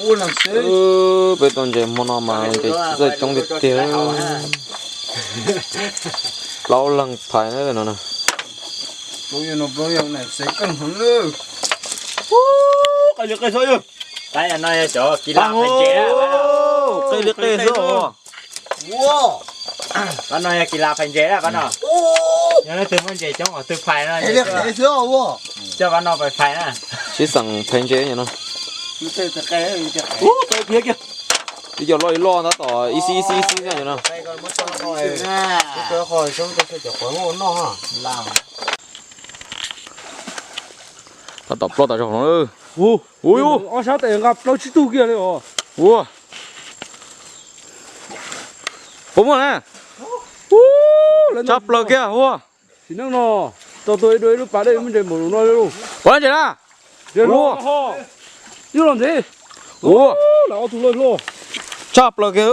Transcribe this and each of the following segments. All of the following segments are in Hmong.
Peb tau ntses hmo no mas ntses txawj coob tiag tiag. Plaub leeg phais na no na. Qe li qe xwb. Pab no yog kis las phais ntses na pab no. Yog leej twg muaj ntses coob qhov twg phais no, coj pab no pais phais na. Sib xeem phais ntses no. Twb cov loj ib loj tab tom ib xib ib xib ib xib no. Tab tom ploj tas zog no. Ua, ob sab tes nqa plaub tsib tug kiag li os. Ua, puas muaj na? Tshaj plaws kiag ua. Sim neej no, tau tua ib dua ib lub pas dej muaj ntses npaum no li. Puas ntses na? Ua, yug los ntxiv. Ua, ob tug loj loj. Tshaj plaws kiag.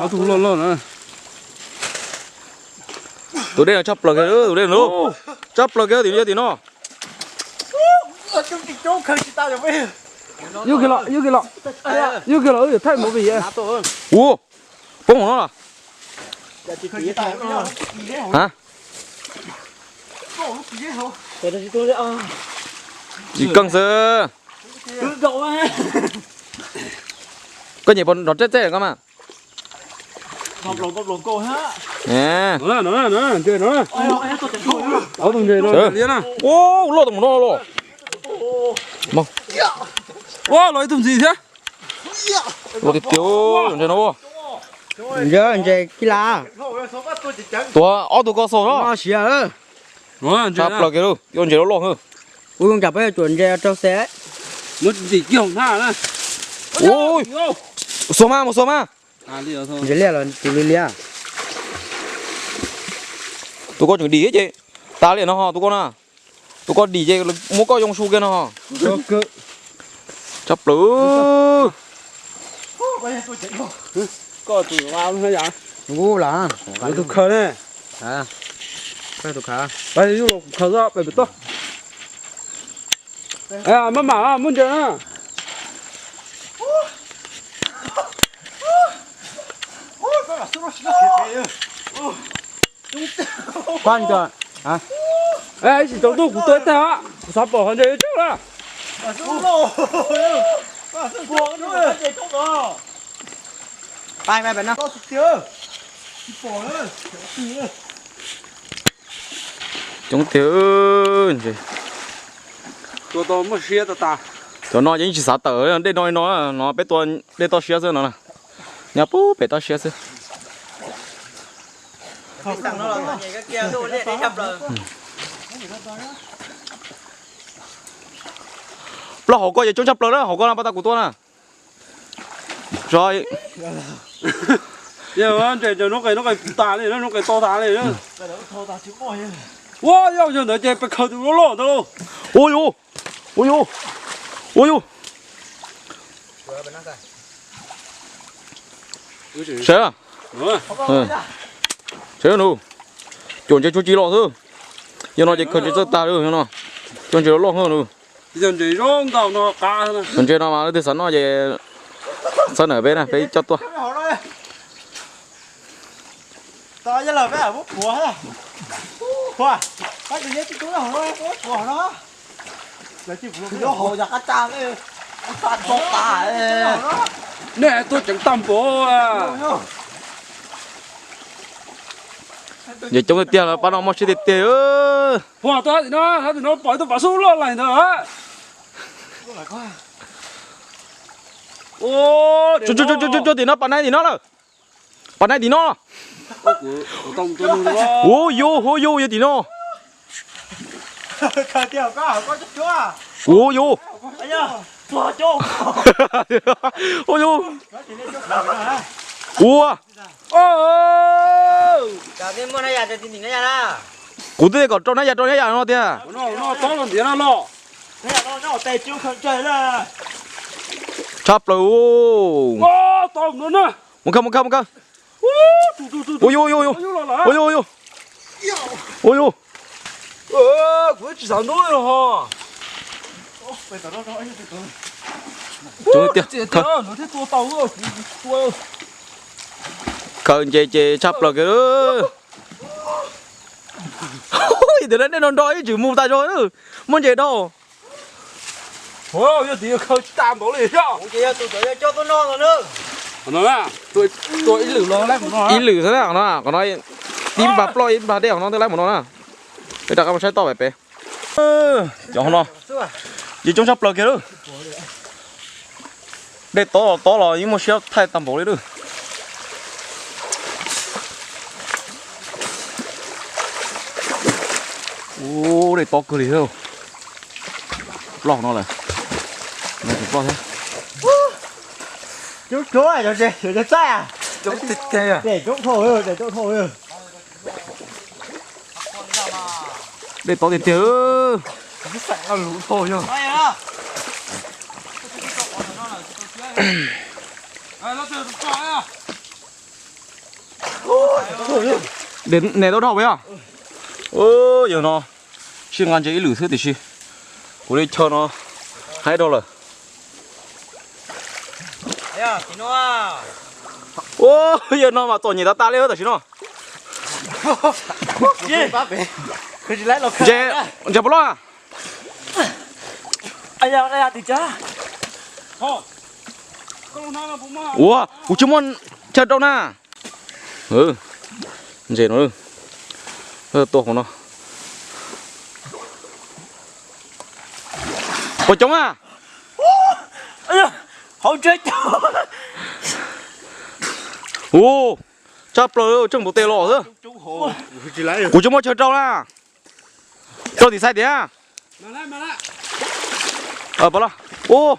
Ob tug loj loj na. Tus dej no tshaj plaws kiag, tus dej no tshaj plaws kiag tim no, tim no. Yug kiag los, yug kiag los, yug kiag los wb yuav thaij movie. Ua, poob hauv no los? Ha, tsis keej xwb. Koj nyem puas nrov txej txej koj mas? Ua, loj tau mus no los. Ua, los ib tug ntxiv thiab. Loj tiag tiag ntses no. Ntses kis las. Tuav ob tug ko xaus no. Tshaj plaws kiag, yuav ntses loj loj. Kuv zoo cas peb yuav tsuam ntses rau xev. Mus ntim kiag hauv hnab na. Mus xuas mas, mus xuas mas. Ntses liaj los tus li liaj. Tus ko tseem dim ces tas li no ho tus ko na. Tus ko dim ces muab koj yoo su kiag no. Tshaj plaws. Tus khaws ne. Tus khaws, yug los khaws pem toj. Maj mam muab ntses na. Ib sim tsaus ntuj kuv tua ib tag, kuv xav pom qhov ntses yuav tsawg lawm. Coob tiag. Tua tau muaj siab tas tas. Cov no yeej tsis xav tawm, dej no no, no peb tua dej toj siab xwb no. Nyob pub pem toj siab xwb. Plaub hauv ko yeej coob tshaj plaws na, hauv ko no pab tau kuv tua na. Ua, yog ntawd ces pes khaws tus loj loj ntawd. Ua yus, ua yus, ua yus. Sawv, sawv nus, cuam ntses tsuj ci los xwb. Yog no ces khaws ntses txawj tag li no, cov ntses loj loj nkaus nus. Cov ntses no mas leej twg xav noj ces txhawb ntawm peb na, peb coj tuaj. Nej tuaj ceev tag npaum. Yog coob tiag tiag los pab no muaj siab tiag tiag. Pog, tuaj tim no, tim no pom ib tug pav xub loj laim ntawd. Tim no, pab nai tim no lawm. Pab nai tim no. Ua yus, ua yus, yog tim no. Ua yus. Ua yus. Ua. Kuv twb kom rau nab yas, rau nab yas no tiag. Tshaj plaws. Mus kawg, mus kawg, mus kawg. Ua yus, ua yus, ua yus. Ua yus, ua yus. Kuv tsis xav ntub li ho. Coob tiag. Khaws nce ces tshaj plaws kiag. Tias dej no nro ib tsis mus tas zog, muab nce dhau. Ib lwm xwb na, qhov no ib npag ploj ib npag dej, qhov no twb laib mus no na. Peb rov qab mus saib toj pem pem. Cov no ces coob tshaj plaws kiag lawm. Dej tob tob los yeej muaj siab thaij tag npaum li lawm. Ua, dej tob kawg li thiab. Ploj no lawm. No tseem ploj thiab. Coob coob, cov tsaib, coob tiag tiag. Dej tob tiag tiag. Nws tau dhau yog? Yog no, sib nqa ntses ib lwm xwb tiam sis kuv li chaw no haib dhau lawm. Yog no mas txom nyem tas tas li tam sim no. Ntses, ntses puas loj? Ua, kuv tsis muaj chaw rau na. Ntses no, tua hauv no. Puas coob a? Ua, tshaj plaws, tsheej npaum tes los xwb. Kuv tsis muaj chaw rau na. Rau tim xais tiag. Ua,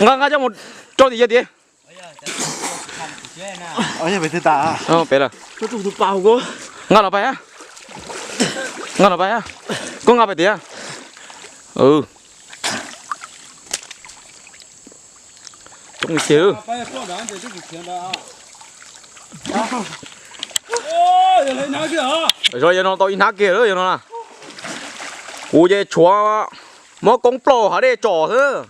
nqa nqa coj mus rau tim yav tid. Pem lawm. Nqa los pais, nqa los pais. Koj nqa pais tiag. Coob tiag. Yog no tau ib hnab kiag lawm yog no na. Kuv ces tshuav muab koob plaub hav dej tsom xwb.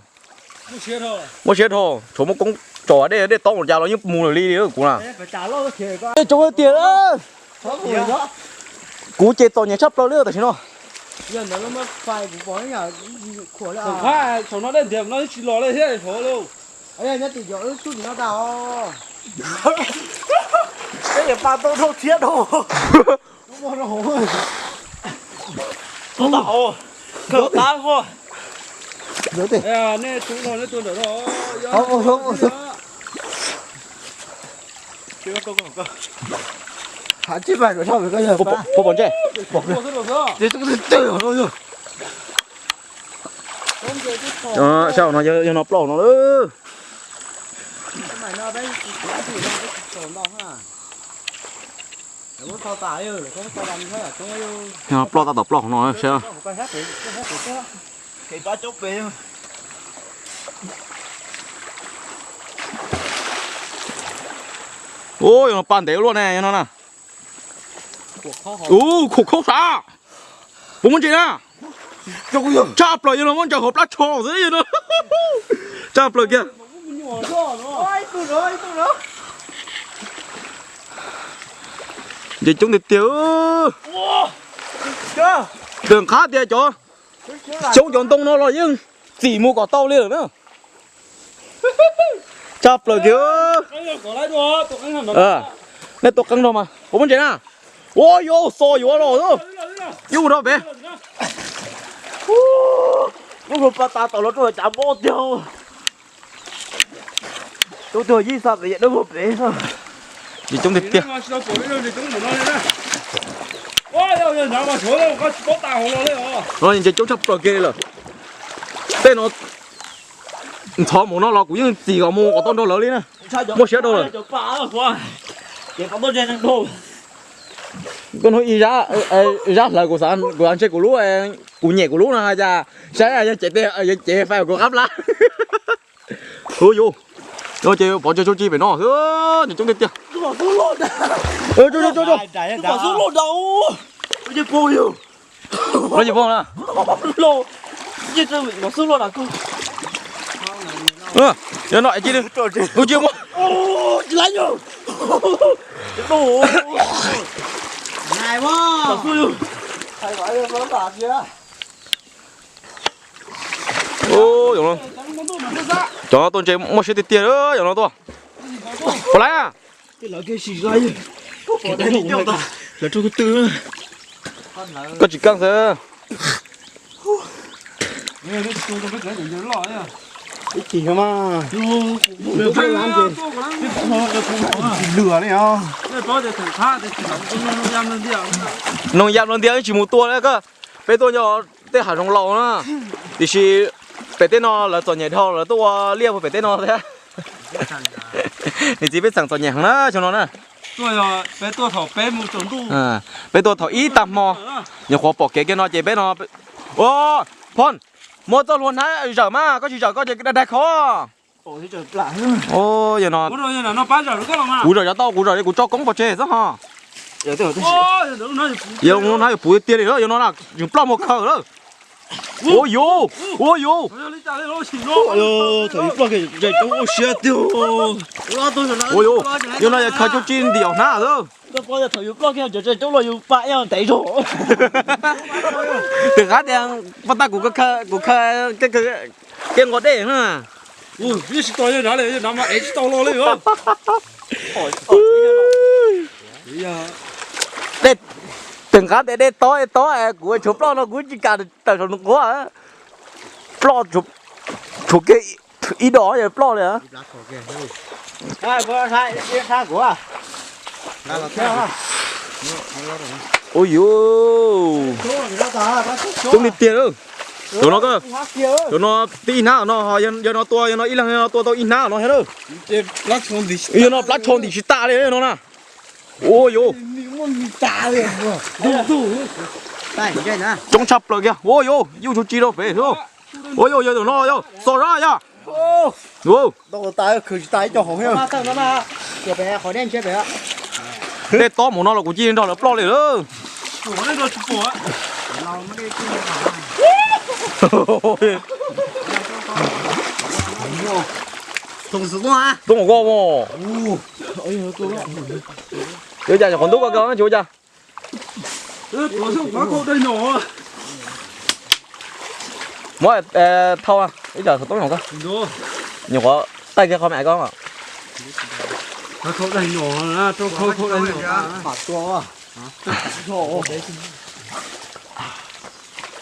Muab siab dhau, tshuav muab koob tsom hav dej, dej tob mus cas los yeej mus lawm li kuv na. Dej coob tiag. Kuv ces txom nyem tshaj plaws li tam sim no. Puas pom ntsej? Saib no, yog no plaub no. Yog no plaub tab tom plaub no saib. Ub, yog no pa ntev luaj ne, yog no na. Ub, khuam khaub sav. Puas muaj ntses na? Tshaj plaws, yog no muab ntsaws hauv plab tsho xwb yog no. Tshaj plaws kiag. Ntses coob tiag tiag. Tawm qhab tias cov xyoob cov ntoo no los yeej txim mus kom tau li lawm na. Tshaj plaws kiag. Nej tua qeeb no mas puas muaj ntses na? Ua, yuav xo yuav los xwb. Yuav mus rau pem. Lub hluas pa tas tom los rau cav mob tiag. Tub tuag yib xa pem yam dawb vog pem. Ntses coob tiag tiag. Ntses coob tshaj plaws kiag li lawm. Tej no ntxhov mus no los kuv yeej txim kom mus kom tau nrog lawv li na. Muaj siab dhau lawm. Koj hnub ib zab, zab hlawv kuv xav, kuv xav ntshe kuv lub, kuv nyem kuv lub no hais tias saib yog cev, yog cev fais kuv qab plab. Hu yus, no ces pov tseg tsuj ci pem no xwb, ntses coob tiag tiag. Lub pov xub loj da. Lub pov xub loj da. Lub pov xub loj da. Yog no cia li, kuv cia li muab. Cov no tuaj ntses muaj siab tiag tiag, cov no tuaj. Puas laiv na? Koj tsis keej xwb. Noog yam no ntiag tsis mus tua li koj. Peb tuaj nyob tej hav zoov laus na, tiam sis pem tej no lawv txom nyem dhau lawv tuaj ua liaj puag pem tej no thiab. Niam txiv peb txheem txom nyem heev na xyoo no na. Peb tuaj thaum ib tag hmo, nyuam qhuav pom kev kiag no ces peb no. Ua, Phoj, muab txoj hlua hnab zawm mas, koj tsis zawm koj ces daig daig khov. Kuv zawm cov tau, kuv zawm li kuv tso koob pov tseg xwb ho. Yog hnab yuav puv tiag li, yog no na, yeej ploj muag khaws lawm. Ua yuv, ua yuv. Thaum yus ploj kiag ntses coob ua siab tiag. Ua yuv, yog no yog khaws coob tsis ntim hnab xwb. Thaum yus ploj kiag ntses coob los yus pa ib ntev zog. Tim qab tias poj tab kuv, kuv khaws kev nqos dej na. Tim qab tias dej tob tob kuv tshuav ploj no kuv tsis kam tawm saum nws quav. Ploj tshuav kiag ib dos ploj li. Ua yuv, coob li tiag. Cov no, cov no tib ib hnab no, yog no tua, yog no ib leeg no tua tau ib hnab no thiab. Yog no plab tsho ntim tsis tas li no na. Ua yuv, coob tshaj plaws kiag. Ua yuv, yuj tsuj ci rau pem. Ua yuv, yog no yog xo zab yog. Dej tob mus no los kuv cia nrog lawv ploj li lawm. Toob ua, yuav cas nyuam qhuav ntub ko tsis ua cas. Muab thau ib co xov tooj no, nyuam qhuav taij kiag qhov me ko.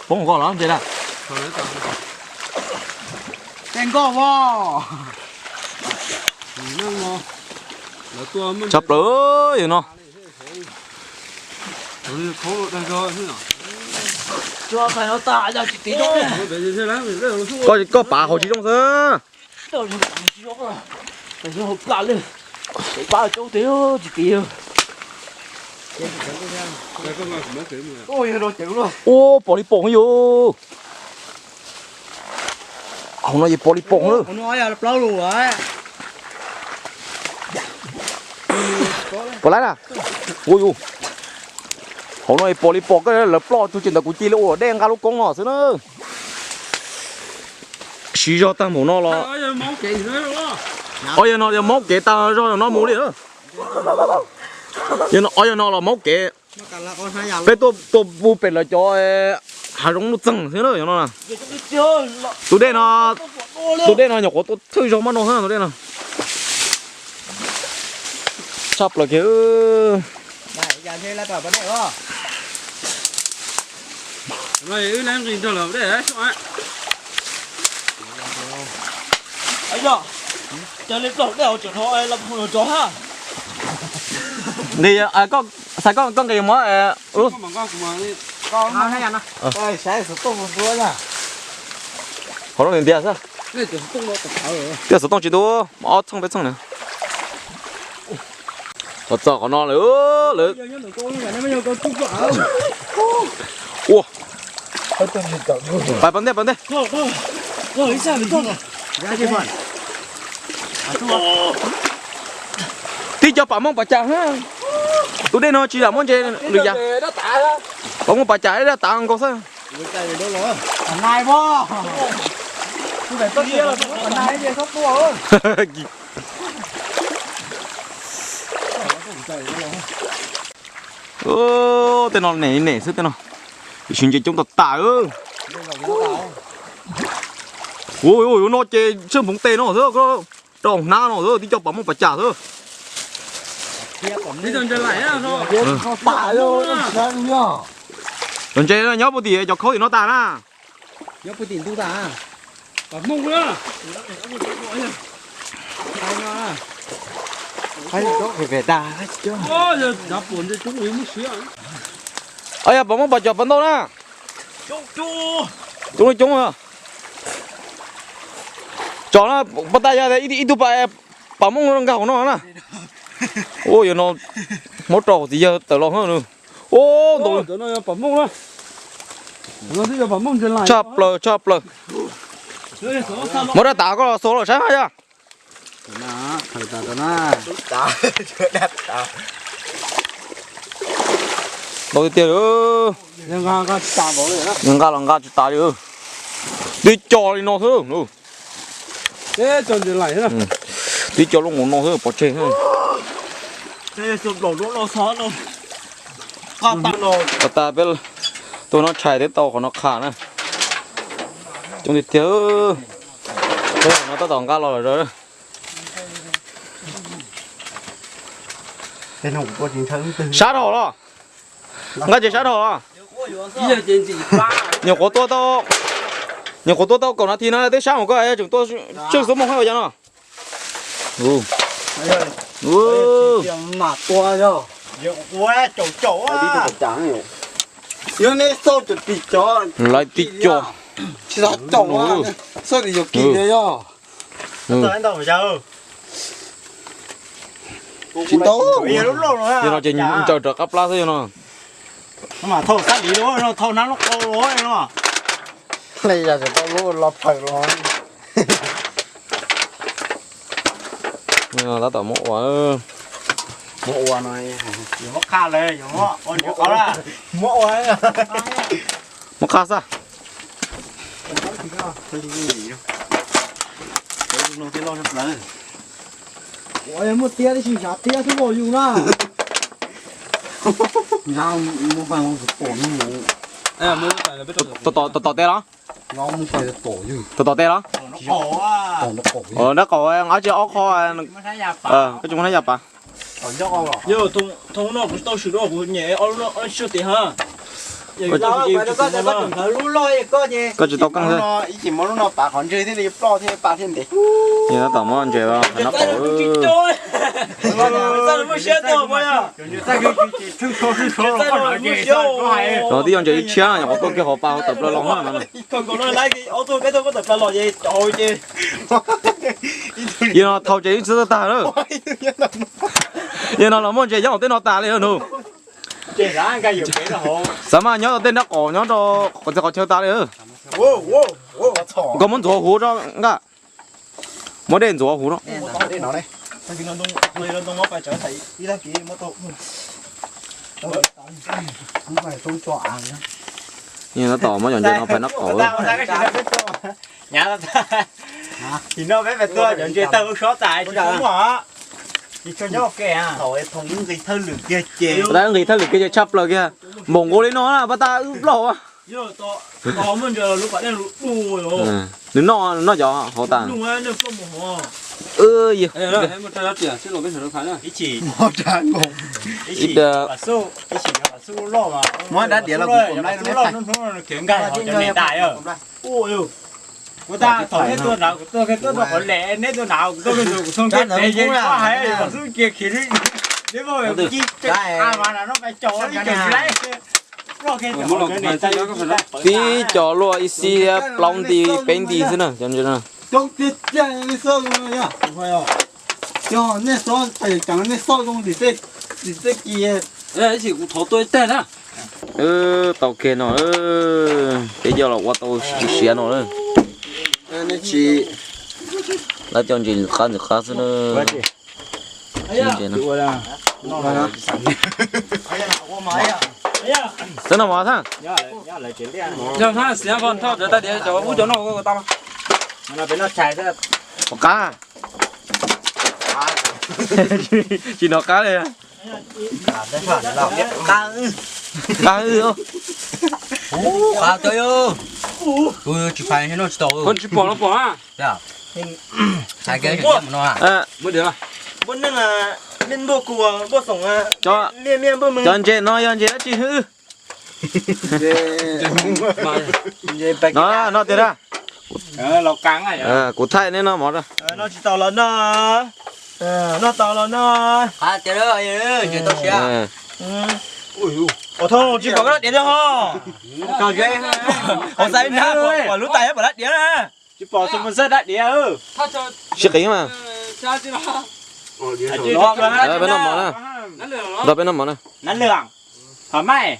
Poob ko los ntses na. Tshaj plaws yog no. Koj pav hauv tsis zoo xwb. Ua pom li pom yus. Hauv no yeej pom li pom lawm. Pom lawm na. Ua yus, hauv no yeej pom li pom, koj lawv ploj tug tsis ntawd kuv cia li ua dej nqa lub koob no xwb na. Siv zog tag npaum no los. Ob yog no yog maub kev tag zog no mus li. Ob yog no los maub kev. Peb tuaj tua pem lawv cov hav zoov nuj txeeg xwb na no. Tus dej no, tus dej no nyuam qhuav tua thawj zaug mab no xwb tus dej no. Tshaj plaws kiag. Xav koj nqis mov. Qhov no ntiag xwb. Tiaj xov tooj tsis tu, ob txheej peb txheej na. Qhov txog qhov no lawm. Ua, pais pas ntej pas ntej. Tib cov pam mooj pas cas, tus dej no tsis lam muab ntses lwm yam. Pam mooj pas cas ib dab tav nkaus xwb. Nai bo. Kuv daim toj tiaj los kuv nai ces txhob tua. Tej no nem nem xwb tej no. Sib ntse coob tas tas. Ua yuav no ces tsheej nphoov tes no xwb, rau hnab no xwb, tib co pam mooj pam cam xwb. Ntse nyob puag tim cov khaub tim no tas na. Yog pam mooj pam cam pam ntau na. Coob coob. Tso na, pab tas yog ib tug pam mooj nkag hauv no na. Ua yuav no, muab rau txiv yawg tawm los hab. Ua ntau. Tshaj plaws tshaj plaws. Muab dab tas koj los xo los saib hab yog. Ntau tiag tiag. Nqa los nqa tsis tas li. Tib co li no xwb. Tib co lub nkaus no xwb pov tseg. Pab tas peb tus no tshais thiab tau qhov no qha na. Coob tiag tiag. Peb no tab tom nqa los lawm. Sab dhau los? Nqa tsev sab dhau los? Nyuam qhuav tuaj tau, nyuam qhuav tuaj tau kaum nas this no twb sab mus koj tseem tuaj tswj xub mooj hab ua cas no. Lawv tib co. Tsis tau caum, xauj tim yog kis yog. Tsis tau. Yog no ces ncaws rov qab plab xwb yog no. Thau sab li no, thau hnab lub qau no. Yog tsis tau lub los plhaws los. Tab tom muab ua, muab ua no, muab qha lawm, muab ua, muab ua, muab qha xwb. Muaj tiab tib si xyav tiab xwb pom yus na. Tom tom tes los? Tom tom tes los? Nab qaum nqab tsis ob qho, koj tsis muaj hnab ya pas. Thau no kuv tau swm dua kuv nyem ob lub no, ob lub tshuaj tes ha. Koj tsis tau keej thiab. Tab tom muab ntses nab qaum. No twb yog ntses ib tshiab no, nyuam qhuav tuaj kiag hauv pas hauv tawm plaws los no. Yog no thau tsev ib txwv tag lawm. Yog no los muaj ntses nyob hauv tej no tas li nug. Xav mas nyob tej nab qaum nyob rau qhov txhia qhov chaw tas li. Koj muab ntxuav huv rau nqa. Muab dej ntxuav huv no. Tab tom muab cov ntses no phais nab qaum. Tim no peb pais tua cov ntses tawg lub suab tas tsis muaj. Tab nqis thawj lwm kiag ces tshaj plaws kiag. Npaum nkaus li no na pab tab wb plaub. Nws noj, nws noj cov hauv tas. Muab dab diav los kuv pom nlai no. Tib co luaj ib xib plaub nti peb nti xwb na. Tau kiag no, peb coj los ua tau siav no. Lawv cov ntses ntxim qab ntxim qab xwb na. Ntses no. Xav noj mov thaj? Yog thaj xiav nthoj cov tais diav cov ub cov no tau. Pom qab. Tsis hnov qab li. Qab. Qab cov yo. Tus tsis phais no tsis tau. Tsis pom no pom. Hais kev no. Muaj neeg, me npua kuv npua xoom, cov ntses no yog ntses dab tsi hwb? No, no tiag dab. Kuv thaij neb noj mov. No tsis tau los no, noj tau los no. Qhov thoob tsis pom koj lab diav li ho. Qhov xav na, pom lub tais pom lab diav na. Tsis pom xu mus xab dab diav. Sib qiv mas. Peb noj mov na. Nrog peb noj mov na. Nab lwm, Hom Maij,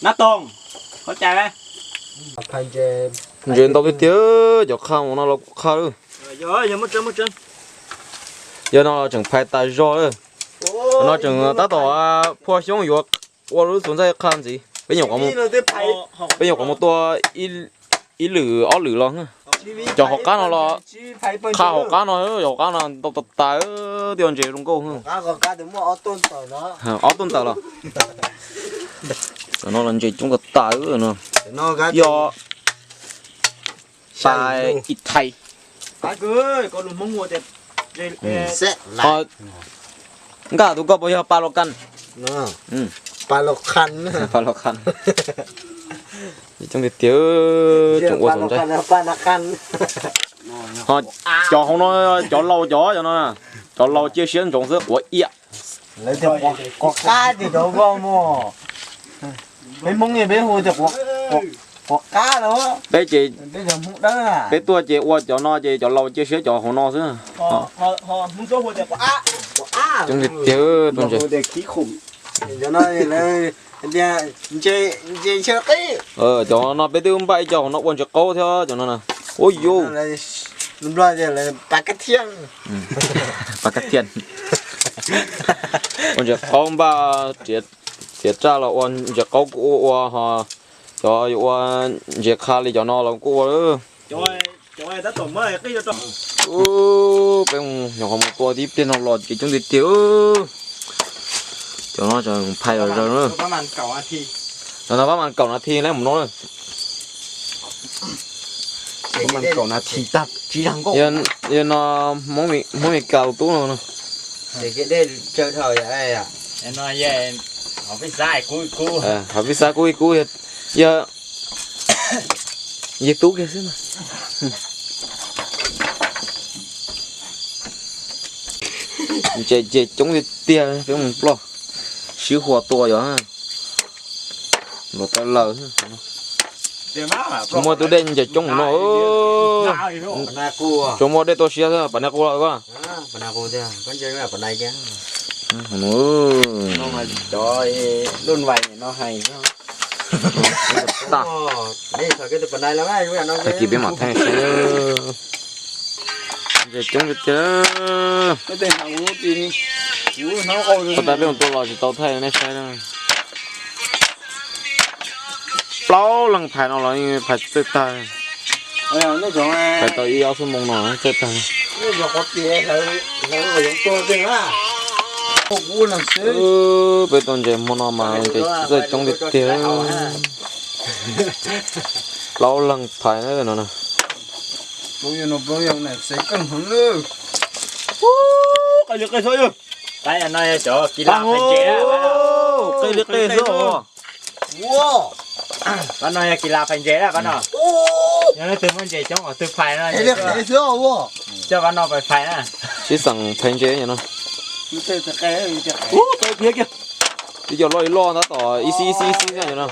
Nab Toog, Hauv Cai. Ntses ntau tiag tiag, cov qha mus no los kuv qha lawm. Yog no los tseem phais tas zog lawm. No tseem tab tom phua xyoob yuav ua lub txuas ntxaij qha ntxiv. Peb nyuam qhuav mus tua ib lwm ob lwm los. Cov hauv qab no los qha hauv qab no, cov hauv qab no ntau tas tas, twb yog ntses zoo nkauj. Ob tuj ntawm los no los ntses coob tas tas no. Yog pais ib thais. Nkaj tus koj puas yog pa los kan? Pa los kan. Coob tiag tiag, tseem ua txaus ntshai. Ho cov hauv no, cov laus cov, cov no, cov laus cia siab ntsoov xwb, quav iam. Lawv tias quav qab tias cov voj mog. Peb Hmoob peb hu tias quav qab los. Peb ces, peb tuaj ces ua cov no ces cov laus cia siab cov hauv no xwb. Coob tiag tiag, tus ntses. Cov no peb twb npaj ib co hauv no ua ntses qaub thiab cov no na. Ua yus, pa kab thiaj, ua ntses qaub npaj, txiav raj los ua ntses qaub kuj ua, ua ho cov yuav ua ntses qha li cov no los kuj ua. Peb nyuam qhuav mus tua tib pliag no los ces coob tiag tiag. Cov no tseem phais los zaws na. Cov no pab mas kaum nas this lawm mus no. Kaum nas this tag tsis zag nkauj. Yog no Hmoob Mes Kas tus tub no. Hov pib xav kub ib kub yog yawg tub kiag xwb mas. Ntses ces coob tiag tiag, peb mus ploj sib hua tua yog luag tawv laws. Muaj tub dej ntses coob mus no. Tsuas muaj dej tuaj siab xwb, pas nais qus los koj. Tag kis peb mam thaij saib. Ntses coob tiag tiag. Tau tas peb mus tua los tsis tau thaij nej saib na. Plaub leeg phais no los phais txawj tag. Phais tau ib ob xuab moos no txawj tag. Peb tua ntses hmo no mas ntses txawj coob tiag tiag. Plaub leeg phais no na. Qe li qe xwb os. Pab no yog kis las phais ntses na pab no. Yog leej twg muaj ntses coob qhov twg phais no, coj pab no pais phais na. Sib xeem phais ntses no. Ib co loj ib loj tab tom ib xib ib xib ib xib no.